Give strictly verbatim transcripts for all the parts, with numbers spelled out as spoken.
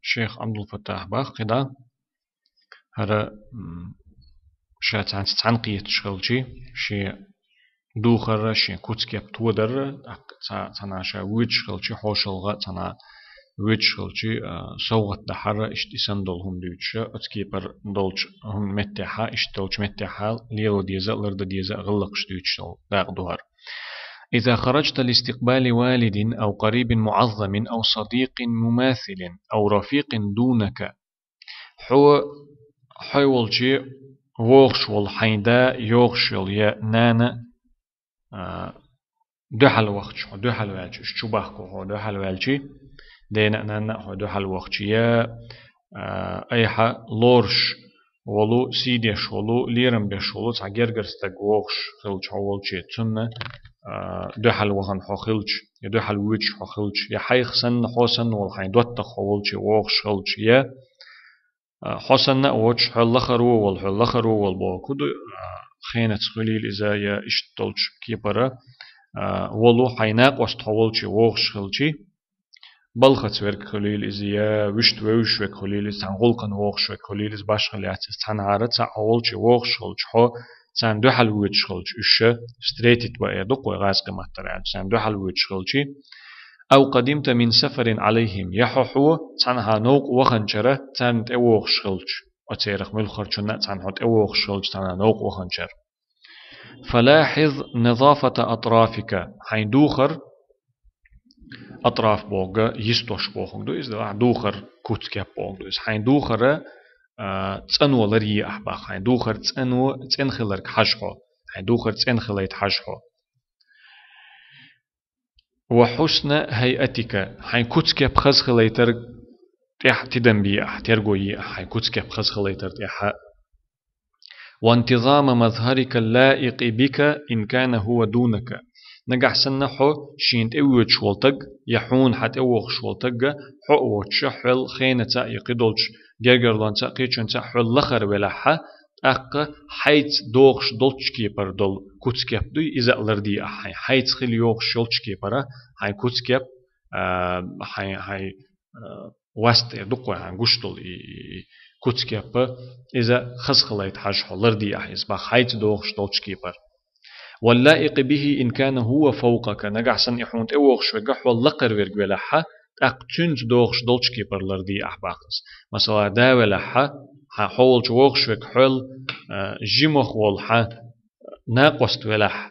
Шейх Абдул-Фаттах бах кхида. ХӀара, м, ша цхьанца цхьаьна кхеташ хилчи, шен духарра, шен куц-кеп тодарра, тӀаккха цхьа-, цхьана ша воьдаш хилчи, хьошалгӀа цхьана воьдаш хилчи, а, совгӀат дахьарра, иштта и санна дола хӀума дуьйцуша, оцу кепара долчу хӀума меттехьа, иштта долчу меттехьа лело деза а, ларда деза а гӀиллакхаш дуьйцуш долу дакъа ду хӀара. إذا خرجت لاستقبال والد أو قريب معظم أو صديق مماثل أو رفيق دونك. Хьо, хьо волчи вогӀуш волу хьайн да йогӀуш йолу я нана, а, дуьхьал вахча, хьо дуьхьал ваьлча, уьш чу бахко хьо дуьхьал ваьлчи, дена а, нанна а хьо дуьхьал вахча, я, а, айхьа лоруш волу, сий деш волу, лерам беш волу цхьа гергара стаг вогӀуш хилча хьо волчи, цунна, а, дуьхьал вахана хьо хилча, я дуьхьал воьдуш хьо хилча, я хьайх санна, хьо санна волу хьайн доттагӀа хьо волчи вогӀуш хилча, я, а, хьо санна а воцуш, хьол лахаро волу, хьол лахаро волу боху ду, а, хенаца хуьлийла иза, я иштта долчу кепара, а, волу хьайн накъост хьо волчи вогӀуш хилчи, балхаца верг хуьлийла иза, я вуьшта вевзаш верг хуьлийла иза, цхьана гӀуллакхана вогӀуш верг хуьлийла иза, башхалла яц иза, цхьанхьара цхьаъ хьо волчи вогӀуш хилча, хьо царна дуьхьал воьдуш хилча, уьш ша встретить бан эр ду-кх вай гӀазкхийн маттара аьлча, царна дуьхьал воьдуш хилчи, أو قدمت من سفر عليهم, я хьо, хьо цхьанхьа новкъа ваханчара царна тӀевогӀуш хилча, оцерах муьлххарчунна а цхьаьна хьо тӀевогӀуш хилча, цхьанхьа новкъа ваханчара. فلاحظ نظافة أطرافك, хьайн духар, атраф бохург йистош бохург ду иза, делахь духар куц-кеп бохург ду иза. Хьайн духара, а, цӀано лар е ахь бах, хьайн духар цӀано, цӀена хиларг хьажа хьо, хьайн духар цӀена хилайта хьажа хьо. وحسن هيئتك, хьайн куц-кеп хаза хилайтар тӀехь тидам бе ахь, терго е ахь, хьайн куц-кеп хаза хилайтар тӀехь. وانتظام مظهرك اللائق بك إن كان هو دونك. Нагахь санна хьо шена тӀевоьдуш волу таг, я хьуна хьан тӀевогӀуш волу тагга, хьо а воцуша, хьол хенаца а, я кхидолчу гергарлонца а, кхечунца а хьол лахара велахьа, тӀаккха хьайца догӀуш долчу кепара долу куц-кеп дуй, иза а ларде ахь хьайн. Хьайца хила йогӀуш йолчу кепара хьайн куц-кеп, а, хьайн, хьайн, а, васт эр ду-кх вай хьайн гуш долу и, и, и куц-кеп, иза хаза хилайта хьажа хьо, ларде ахь иза бах, хьайца догӀуш долчу кепара. واللائق به إن كان هو فوقك, нагахь санна и хьуна тӀевогӀуш верг хьол лакхара верг велахьа, тӀаккха цуьнца догӀуш долчу кепара ларде ахь бах иза. Масала, да велахьа, хьан хьо волчу вогӀуш верг хьол, а, жимах волу хьан накъост велахь,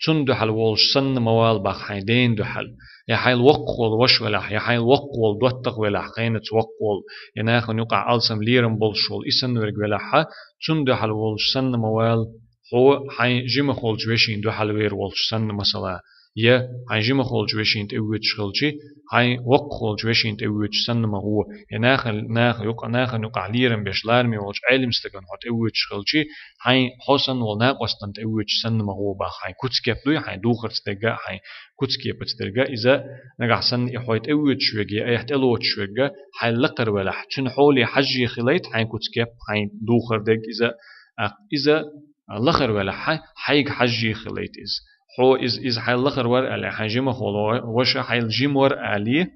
цунна дуьхьал волуш санна ма вала бах хьайн дена дуьхьал. Я хьайла воккхах волу ваша велахь, я хьайла воккхах волу доттагӀа велахь, хенаца воккха волу, я нахана юкъахь алсам лерам болуш волу и санна верг велахьа, цунна дуьхьал волуш санна ма вала, хьо хьайн жимах волчу вешина дуьхьал вер волчу санна, масала, я хьайн жимах волчу вешина тӀевоьдуш хилчи, хьайн воккхах волчу вешина тӀевоьдуш санна ма гӀо, я наха, наха юкъа-, нахана юкъахь лерам беш лараме волчу Ӏелим стагана хьо тӀевоьдуш хилчи, хьайн хьо санна волу накъостана тӀевоьдуш санна ма гӀо бах, хьайн куц-кеп дуй, хьайн духарца дерг а, хьайн куц-кепаца дерг а, иза нагахь санна и хьо тӀевоьдуш верг, я айхьа тӀелоцуш верг, хьайла лакхара велахь, цуьнан хьоле хьажжий хилайта хьайн куц-кеп, хьайн духар дерг иза, а, иза лахара велахь, хьай-, хьайга хьажжий хилайта иза. Хьо иза, иза хьайла лахара вара аьлла, хьайн жимах волу ва-, ваша хьайла жима вара али,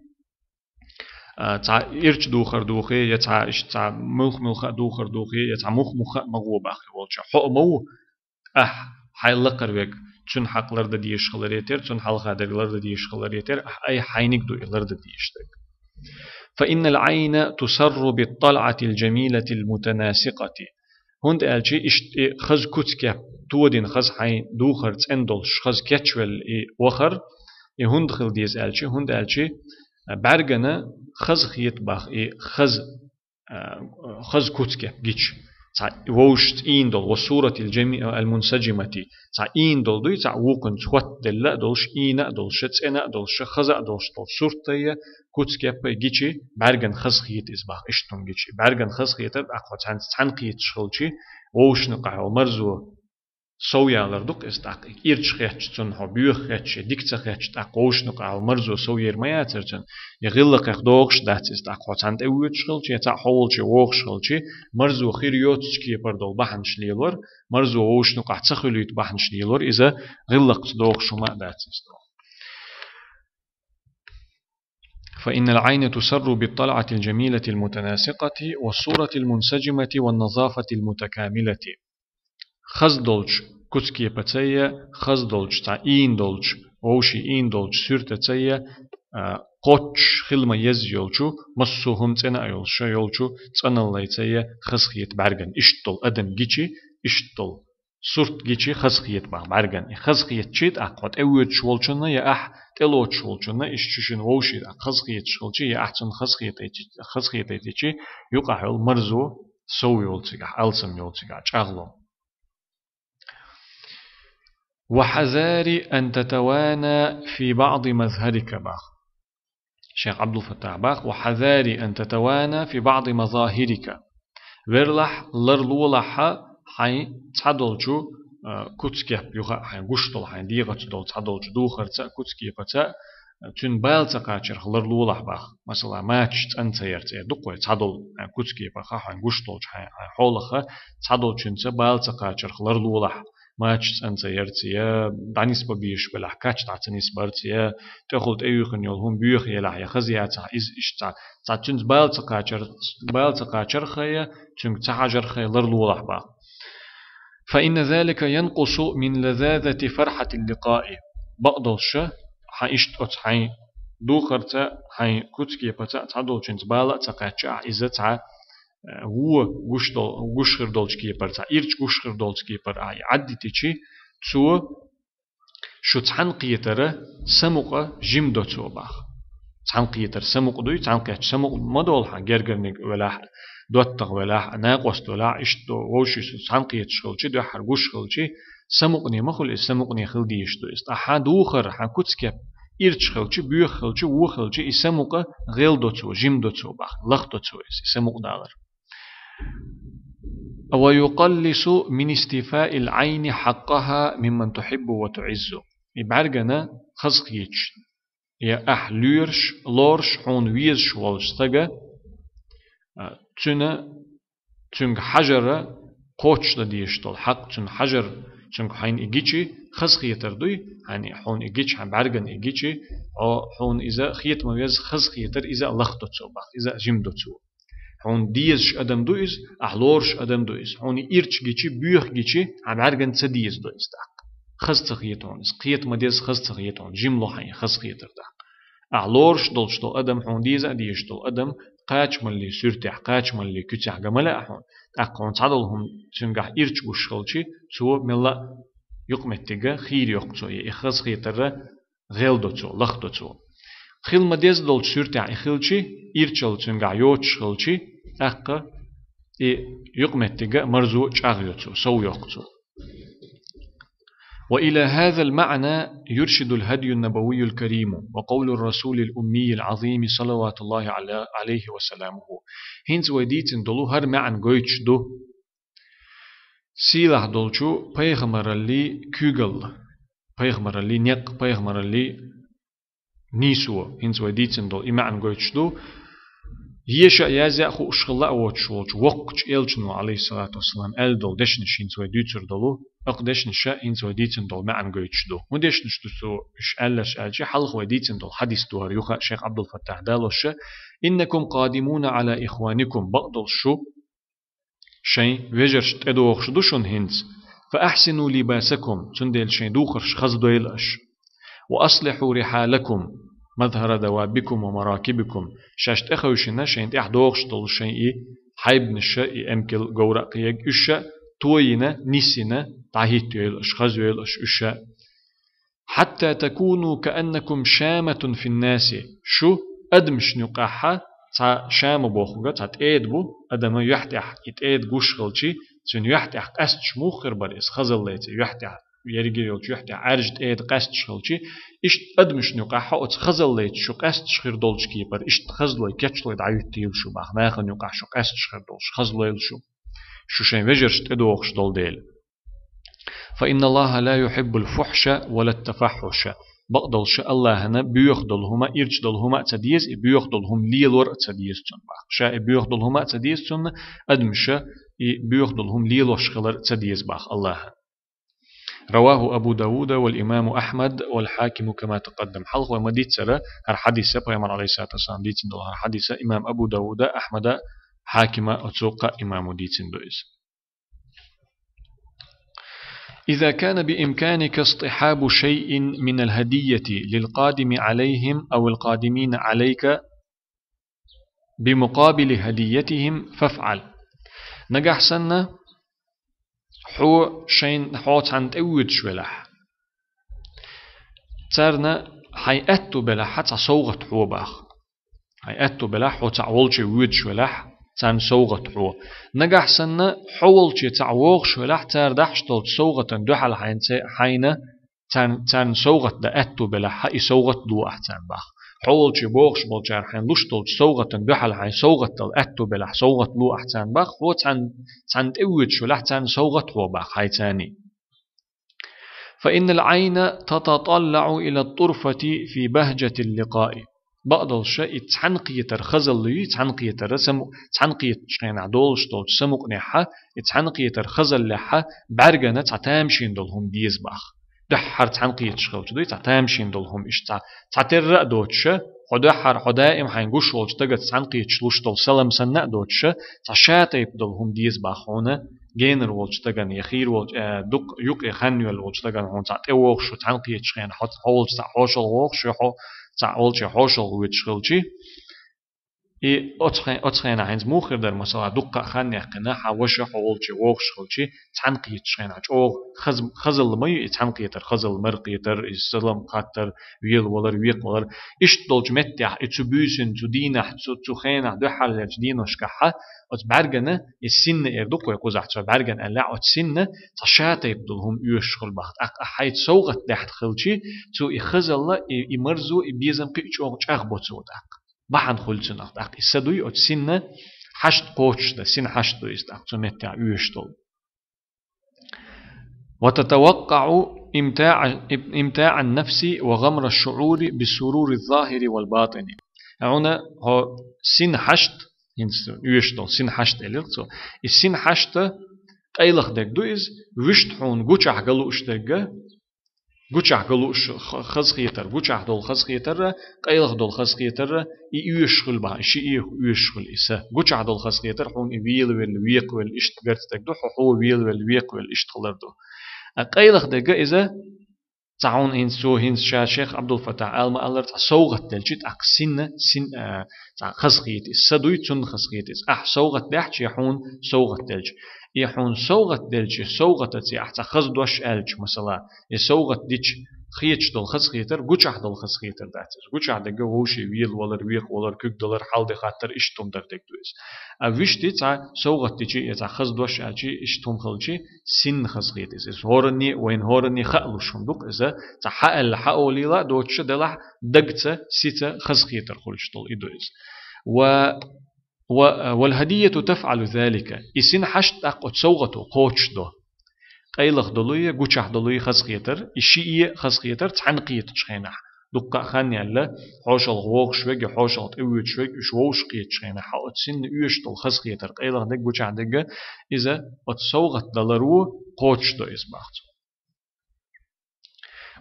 а, цхьа ирча духар духе, я цхьа иш-, цхьа муьлх-муьлха а духар духе, я цхьа мух-муха а ма гӀо бах и волча. Хьо а ма ву, ахь, хьайла лакхара верг, цуьнан хьакъ лардан дезаш хиларе терра, цуьнан хьалха дерг лардан дезаш хиларе терра, ахь, айхьа хьайниг ду и лардан дезаш дерг. فإن العين تسر بالطلعة الجميلة المتناسقة. ХӀунда аьлча иштта и хаза куц-кеп, тодина хаза хьайн духар цӀена долуш, хаза кечвелла и вахар, и хӀунда хила деза аьлча, хӀунда аьлча бӀаьргана хаза хета бах и хаза, а, хаза куц-кеп гича. Цхьа вовшашца ийна долу, والصورة الجمي-، المنسجمة, цхьа ийна долу дуй, цхьа вукхунца хӀоттаделла а долуш, ийна а долуш, цӀена а долуш, хаза а долуш долу суртайя, куц-кеппай гичи, бӀаьргана хаза хета иза бах, иштта хӀума гичи. БӀаьргана хаза хетар, тӀаккха хьо цхьаьнца цхьаьна кхеташ хилчи, вовшашна юкъахь йолу марзо сов ялар ду-кх иза тӀаккха. Ирча хетча цунна хьо боьха хетча, дика ца хетча, тӀаккха вовшашна юкъахь йолу марзо сов ер ма яцара цуьнан. Я гӀиллакхех догӀуш дац иза тӀаккха хьо цхьаьна тӀевоьдуш хилчи, я цхьаъ хьо волче вогӀуш хилчи, марзо хир йоцучу кепара долу бахьанаш лелор, марзо вовшашна юкъахь ца хуьлуьйту бахьанаш лелор, иза гӀиллакхца догӀуш хӀума а дац иза тӀаккха. فإن العين تسر بالطلعة الجميلة المتناسقة والصورة المنسجمة والنظافة المتكاملة. Хаза долчу куцкепаца я, хаза долчу, цхьа ийна долчу, вовшийн ийна долчу суьртаца я, а, кхоччуш хила ма езза йолчу, массо а хӀума цӀена а йолуш йолчу цӀаналлица я хазахета бӀаьргана. Иштта долу адам гичи, иштта долу сурт гичи хазахета бах бӀаьргана. И хазахетачи тӀаккха хьо тӀевоьдуш волчунна я ахь тӀелоцуш волчунна, иштта шу шина вовшийн тӀаккха хазахеташ хилчи, я ахь цунна хазахетайчи, хазахетайтичи, юкъахь йолу марзо сов йолу цигахь, алсам йолу цигахь, чӀагӀло. وحذار أن تتوانى في بعض مظهرك бах. Шейх Абдул-Фаттах бах: وحذار أن تتوانى في بعض مظاهرك. Верлахь, ларлолахь хьайн цхьадолчу, а, куцкеп юха а, хьайн гуш долу, хьайн дегӀаца долу цхьадолчу духарца а, куцкепаца а, цуьнан бала ца кхачарх ларлолахь бах. Масала, мачаш цӀан ца ярца, э, дукха вай цхьадолу, хьайн куцкепаха, хьайн гуш долчу, хьайн, хьайн хьолаха, цхьадолчуьнца бала ца кхачарх ларлолахь. Мачаш цӀан ца ярца, я дӀанисбан безаш белахь, кач дӀа ца нисбарца, я тӀехула тӀеюьйхина йолу хӀума боьха елахь, я хаза яцахь, иза иштта цхьа, цхьа цуьнца бала ца кхачар-, бала ца кхачарха, я цуьнга ца хьажарха ларлолахь бах. فإن ذلك ينقص من لذاذة فرحة اللقاء. Бакъдолуш, хьан иштта оцу хьайн духарца, хьайн куцкепаца цхьадолчуьнца бала а ца кхаьчча, ахь иза цхьа, э, вон гуш дол-, гуш хир долчу кепара, цхьа ирча гуш хир долчу кепара ахь и Ӏаддитичи, цо шу цхьаьнакхетара самукъа жима до цо бах. Цхьаьнакхетара самукъа дуй, цхьаьнакхетча самукъа ма долу хьан гергарниг велахь а, доттагӀа велахь а, накъост велахь а, иштта вовшийн шу цхьаьнакхеташ хилчи, дуьххьара гуш хилчи, самукъане ма хуьлу иза, самукъане хила дезаш ду иза. Ткъа хьан духар, хьан куцкеп ирча хилчи, боьха хилчи, вон хилчи, и самукъа гӀел до цо, жима до цо бах, лаха до цо иза, и самукъадалар. ويقلص من استيفاء العين حقها ممن تحب وتعز. И бӀаьргана хазахеташ, я ахь лоьраш, лоруш хьуна везаш волчу стага, а, цуьнан, цуьнга хьажара кхочушдан дезаш долу хьакъ, цуьнан хьажар, цуьнга хьайна и гичи, хазахетар дуй, хьайна и, хьуна и гичи, хьайн бӀаьргана и гичи, хьо, хьуна иза хета ма веза, хазахетар, иза а лаха до цо бах, иза а жима до цо. Хьуна дезаш адам ду иза, ахь лоруш адам ду иза. Хьуна ирча гичи, боьха гичи, хьан бӀаьргана ца деза ду иза тӀаккха. Хаза ца хета хьуна иза, кхета ма деза, хаза ца хета хьуна, жима ло хьайн хазахетар тӀаккха. Ахь лоруш долуш долу адам, хьуна деза а дезаш долу адам, кхачамаллин суьртехь, кхачамаллин куьцехь ган ма лаьа хьуна. ТӀаккха хьуна цхьадолу хӀума цуьнгахь ирча гуш хилчи, цо мелла а юкъаметтига хийра йоккху цо, я и хазахетара гӀел до цо, лаха до цо. Хила ма деза долчу суьртехь и хилчи, ирчалла цуьнгахь йоцуш хилчи, тӀаккха и юкъаметтига марзо чӀагӀйо цо, сов йоккху цо. وإلى هذا المعنى يرشد الهدي النبوي الكريم وقول الرسول الأمي العظيم صلوات الله على-، عليه وسلامه. ХӀинца вай дийцина долу хӀара маьӀна гойтуш ду сийлахь долчу пайхамараллин куьйгалла, пайхамараллин некъ, пайхамараллин нийсо, хӀинца вай дийцина долу и маьӀна гойтуш ду, еша а, язъяа а хууш хилла а воцуш волчу воккхачу элчано, Ӏалайхиссалату вассалам, аьлла долу дешнаш хӀинца вай дуьйцур долу, акху дешнаша хӀинца вай дийцина долу маьӀна гойтуш ду. ХӀун дешнаш ду цо уьш аьлларш аьлча, хьалха вай дийцина долу хьадис ду хӀара юха а Шайх Ӏабдул-Фаттахь далоша: «إنكم قادمون على إخوانكم», бакъдолуш шу шайн вежаршна тӀедогӀуш ду шуна хӀинца. «فأحسنوا لباسكم», цундела шайн духарш хаза дойла аша. «وأصلحوا رحالكم مظهر دوابكم ومراكبكم», шаьш тӀехевшина, шайн тӀехь догӀуш долу шайн и хьайбанаша, и эмкал говра а кхиег, уьш а тойина, нисйина, дӀахӀиттайойла аша, хазайойла аша уьш а. «حتى تكونوا كأنكم شامة في الناس». Шу адамашна юкъахьа цхьа шама бохург, цхьа тӀеда бу, адама юьхь тӀехь и тӀеда гуш хилчи, цуьнан юьхь тӀехь къаьсташ муха хир бара иза хазаллица, юьхь тӀехь, ерриге йолчу юьхь тӀехь Ӏаьржа тӀеда къаьсташ хилчи, иштта адамашна юкъахьа оцу хазаллица шу къаьсташ хир долчу кепара, иштта хазлой, кечлой дӀахӀиттийла шу бах, нахана юкъахь шу къаьсташ хир долуш, хазлойла шу. Шу шайн вежаршна тӀедогӀуш долу дела. «فإن الله لا يحب الفحش ولا التفحش». Бакъдолуш, Аллахьана боьха долу хӀума, ирча долу хӀума а ца деза, и боьха долу хӀума лелор а ца деза цунна бах. Ша и боьха долу хӀума а ца деза цунна, адамаша и боьха долу хӀума лелош хилар а ца деза бах Аллахьана. رواه أبو داود والإمام أحمد والحاكم كما تقدم. Хьалха вай ма дийццара хӀара хьадис, пайхамара, عليه الصلاة والسلام, дийцина дола хӀара хьадис имам Абу Дауда, Ахьмада, Хьакима, оцу кхаа имамо дийцина ду иза. إذا كان بإمكانك اصطحاب شيء من الهدية للقادم عليهم أو القادمين عليك بمقابل هديتهم فافعل. Нагахь санна хьо шайн, хьо цхьанна тӀе воьдуш велахь, царна хьайн аьтту белахь цхьа совгӀат хьо бах. Хьайн аьтту белахь, хьо цхьа волче воьдуш велахь, царна совгӀат хьо. Нагахь санна хьо волче цхьа вогӀуш велахь, цара дахьаш долчу совгӀатан дуьхьал хьайна, хьайна царна, царна совгӀат дан аьтту белахь, хьан и совгӀат ло ахь царна бах. Хьо волче богӀуш болчара хьайна луш долчу совгӀатан дуьхьал хьайн совгӀат дала аьтту белахь, совгӀат ло ахь царна бах, хьо цхьанна, цхьанна тӀе воьдуш велахь, царна совгӀат хьо бах хьайн царний. فإن العين تتطلع إلى الطرفة في بهجة اللقاء. Бакъдолуша, и цхьаьнакхетар хазалла ю, цхьаьнакхетар саму-, цхьаьнакхетачу хенахь долуш долчу самукъанехьа, и цхьаьнакхетар хазаллехьа, бӀаьргана цхьа тамашийна долу хӀума деза бах. Дуьххьара цхьаьнакхеташ хилча дуй, цхьа тамашийна долу хӀума иштта цхьа, цхьатерра а доцуша, хьо дуьххьара, хьо даим хьайн гуш волчу стагца цхьаьнакхеташ луш долу салам санна а доцуша, цхьа шатайпа долу хӀума деза бах хьуна, генара волчу стагана, я хийра волчу, э, дукха юкъе хан йоьлла волчу стагана хьуна цхьа тӀевогӀуш, цхьаьнакхеташ хенахь хьо, хьо волчу цхьа хьошалгӀа вогӀуш, я хьо цхьа волче хьошалгӀа воьдуш хилчи. И оцу хен-, оцу хенахь хӀинца муха хир дара, масала, дуккха а хан яьккхина, хьан ваша хьо волче вогӀуш хилчи, цхьаьнакхеташ хенахь чӀогӀа хаз-, хазалла ма ю и цхьаьнакхетар, хазалла, маракхетар, и салам хаттар, велавалар, векхавалар. Иштта долчу меттехь, и цу буьйсанна, цу дийнахь, цу, цу хенахь дуьххьарлерчу деношкахьа, оцу бӀаьргана, и синна эр ду-кх вай кхузахь цо бӀаьргана аьлла, оцу синна цхьа шатайпа долу хӀума оьшуш хуьлу бах. ТӀаккха ахь хьайца совгӀат даьхна хилчи, цо и хазалла, и, и марзо, и безам кхин а чӀогӀа чӀагӀбо цо тӀаккха. Бахьана хуьлу цунах тӀаккха. И са дуй оцу синна хьашт кхочушдан, син хьашт ду иза тӀаккха цу меттехь оьшуш долу. وتتوقع إمتاع، إمتاع النفس وغمر الشعور بالسرور الظاهر والباطن. Хьуна хьо син хьашт, хӀинца оьшуш долу син хьашт элира цо. И син хьашта къайлаха дерг ду иза, вуьшта хьуна гучахь ган лууш дерга, гучахь ган лууш х-, хазахетар, гучахь долу хазахетарра, къайлаха долу хазахетарра, и оьшуш хуьлу бах, и шиъ а оьшуш хуьлу и са. Гучахь долу хазахетар хьуна и велавелла, векхавелла иштта гарца дерг ду, хьо, хьо велавелла, векхавелла иштта хилар ду. А къайлаха дерга иза, цхьа хьуна хӀинца цо, хӀинца ша шайх Ӏабдул-Фаттахь ала ма-аллара, цхьа совгӀат делчи, тӀаккха синна, син, а, цхьа хазахета иза, са дуй, цунна хазахета иза. Ахь совгӀат даьхчи, хьуна совгӀат делчи. И хьуна совгӀат делчи, совгӀатаца ахь цхьа хаза дош аьлча, масала, и совгӀат дича, хеташ долу хазахетар гучахь долу хазахетар дац иза. Гучахь дерга вовшийн велавалар, векхавалар, куьг далар, хьал-де хаттар, иштта хӀума дар дерг ду иза. А вуьшта цхьа совгӀат дичи, я цхьа хаза дош аьлчи, иштта хӀума хилчи, синна хазахета иза. Иза хӀоранне, вайна хӀоранне хаа луш хӀума ду-кх иза, цхьа хьаьалла, хьаолийла а доцуша делахь, дагца, сица хазахетар хуьлуш долу и ду иза. Ва Ва, والهدية تفعل ذلك. И син хьашт тӀаккха оцу совгӀато кхочушдо. Къайлаха долуй, гучахь долуй хазахетар, и шиъ а хазахетар цхьаьнакхетачу хенахь. Дуккха а хан яьлла, хьошалгӀа вогӀуш верг, хьошалгӀа тӀевоьдуш верг, уьш вовшахкхетачу хенахь, хьан оцу синна оьшуш долу хазахетар, къайлаха дерг, гучахь дерг, иза оцу совгӀат далар ву, кхочушдо иза бах цо.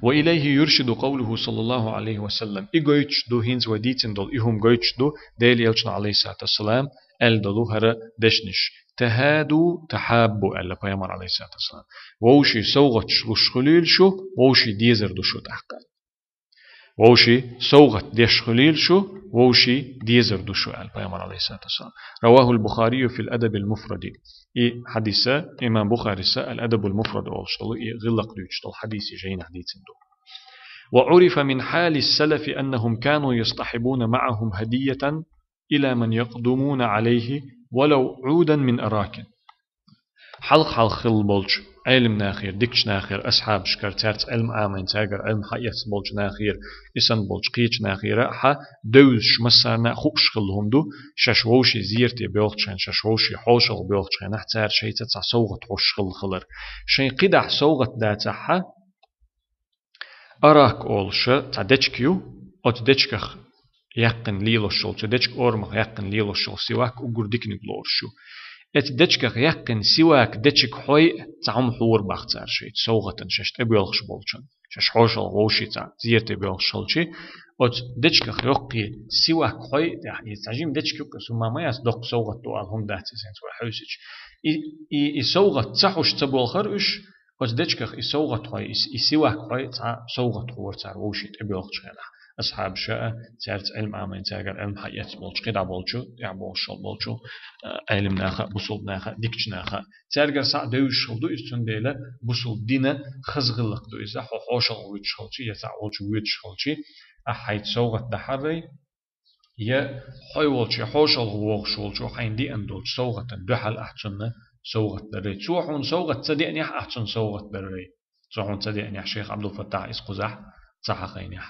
وإليه يرشد قوله صلى الله عليه وسلم. И гойтуш ду, хӀинца вай дийцина долу и хӀума гойтуш ду, Делан Элчано, عليه الصلاة والسلام, аьлла долу хӀара дешнаш. تهادوا تحابوا, аьлла пайхамара, عليه الصلاة والسلام. Вовшийн совгӀаташ луш хуьлийла шу, вовшийн дезар ду шу тӀаккха. Вовшийн совгӀат деш хуьлийла шу, вовшийн дезар ду шу, аьлла пайхамара, عليه الصلاة والسلام. رواه البخاري في الأدب المفرد. И хьадис имам Бухарис Ал-Адабул Муфрад олуш долу, и гӀиллакх дуьйцуш долу хьадисан жайнахь дийцина ду. وعرف من حال السلف أنهم كانوا يصطحبون معهم هدية إلى من يقدمون عليه ولو عودا من أراك. Хьалха-хьалха хилла болчу Ӏелам нахера, дикачу нахера, асхьабашкара, цаьрца Ӏилма Ӏамийна, цаьргара Ӏилма хьаэцна болчу нахера, и санна болчу кхечу нахера а хьан девзаш массарна а хууш хилла хӀума ду, шаьш вовшийн зерате боьлхучу хенахь, шаьш вовшийн хьошалгӀа боьлхучу хенахь, цара шайца цхьа совгӀат хьош хилла хилар. Шайн кхидӀа совгӀат дацахь хьан, арак олуш цхьа дечка ю, оцу дечках яьккхина лелош йолу, цу дечка орамах яьккхина лелош йолу сивак уггар диканиг лоруш ю. Эцу дечках яьккхина сивак дечиг хьой а цхьа хӀума хьора бах цара шайца, совгӀатана шаьш тӀебоьлхуш болчун. Шаьш хьошалгӀа вовшийн цхьа зерате боьлхуш хилча, оцу дечках йоккхий сивак хьой а тӀехь, и цхьа жима дечка юкъа су ма ма яц, доккха совгӀат ду ала хӀума дац иза хӀинца вай хьовсича. И, и, и совгӀат ца хьуш ца болхар уьш, оцу дечках и совгӀат хьой, и, и сивак хьой цхьа совгӀат хьора цара вовшийн тӀебоьлхучу хенахь. Асхьабаша а, цаьрца Ӏилма Ӏамийна, цаьргара Ӏилма хьаэцна болчу, кхидӀа болчу, тӀехь болуш болчу, а, Ӏелимнаха а, бусулбанаха а, дикачу наха а. Цаьргара схьа а девзаш хила ду иза, цундела бусулба дина хаза гӀиллакх ду иза, хьо хьошалгӀа вуьтуш хилча, я цхьаъ волчу воьдуш хилча, ахь хьайца совгӀат дахьаррай, я хьой волчу, я хьошалгӀа вогӀуш волчо хьайна деана долчу совгӀатана дуьхьал ахь цунна совгӀат даррай. Цо хьуна совгӀат ца деанехь, ахь цунна совгӀат даррай. Цо хьуна ца деанехь, шайх Ӏабдул-Фаттахь иза кхузахь ца хьахийнехь.